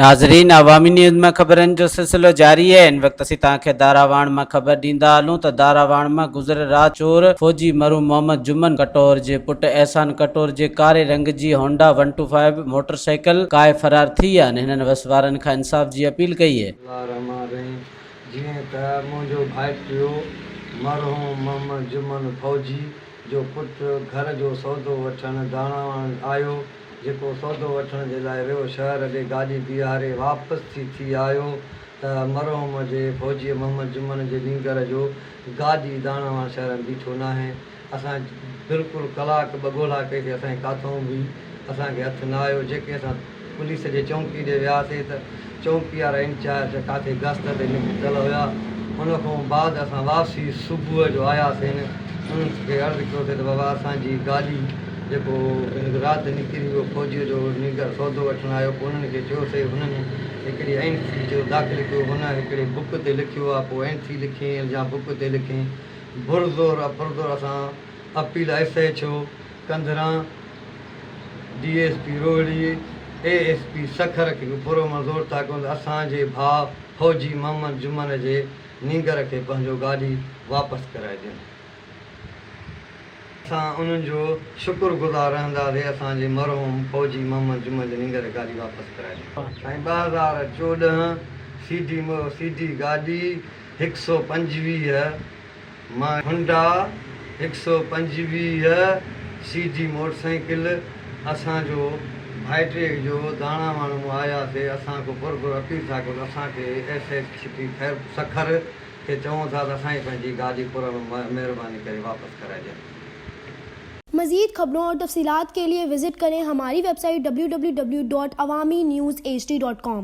ناظرين عوامي نيوز مان خبرن جو سلسلو جاري آهي هن وقت اسين توهان کي داراواڻ مان خبر ڏيندا هلون ته داراواڻ مان گذريل رات چور فوجي مرحوم محمد جمن ڪٽوهر جي پٽ احسان ڪٽوهر جي ڪاري رنگ جي Honda one two five motor cycle ڪاهي فرار ٿي ويا آهن هنن وس وارن کان انصاف جي اپيل ڪئي آهي. الله الرحمٰن الرحيم جيئن ته منهنجو ڀائٽيو مرحوم محمد جمن فوجي جو پٽ گهر جو سودو وٺڻ داڻاواڻ آيو جيڪو سودو وٺڻ جي لاء ويو شهر ڏي گاڏي بيهاري واپس ٿي ٿي آيو ته مرحوم جي فوجيء محمد جمن جي نينگر جو گاڏي داڻاواڻ شهر ۾ بيٺو ناهي. اسان بلڪل ڪلاڪ ٻه ڳولا ڪئي سي اسان کي ڪاٿئون به اسان کي هٿ نه آيو جيڪي اسان پوليس جي چونڪي ڏي وياسي ته چونڪي وارا انچارج ڪاٿي گشت تي نڪتل هيا ان کان بعد اسان واپسي صبح جو آياسين انهن کي عرض ڪيوسين ته بابا اسان جي گاڏي جيڪو رات نڪري ويو فوجيء جو نينگر سودو وٺڻ آيو پوء انهن کي چيوسين هنن هڪڙي اين سي جو داخل ڪيو هن هڪڙي بڪ تي لکيو آ پوء اين سي لکين يا بڪ تي لکين برزور پرزور اسان appeal S H O Kandhran D S P Rohri A S P Sukkur کي پرامن زور ٿا ڪيون ته اسان جي ڀاء فوجي محمد جمن جي نينگر کي پنهنجو گاڏي واپس ڪرائي ڏين. اسان انهن جو شڪر گذار رهنداسين اسان جي مرحوم فوجي محمد جمن جي نينگر کي گاڏي واپس ڪرائي ڏين. سائين 2014 سي ڊي سي ڊي گاڏي هڪ سو 25 مان هنڊا 125 سي ڊي موٽر سائيڪل اسان جو ڀائٽي جو داڻا واڻ مون آياسي اسان کان پرزور اپيل ٿا ڪيون ته اسان کي ايس ايڇ پي خير سکر کي چئون ٿا ته اسان جي پنهنجي گاڏي پر مهرباني ڪري واپس ڪرائي ڏين. مزيد خبرون اور تفصيلات کے لئے وزٽ کریں ہماری web site www.awamiNewsHD.com.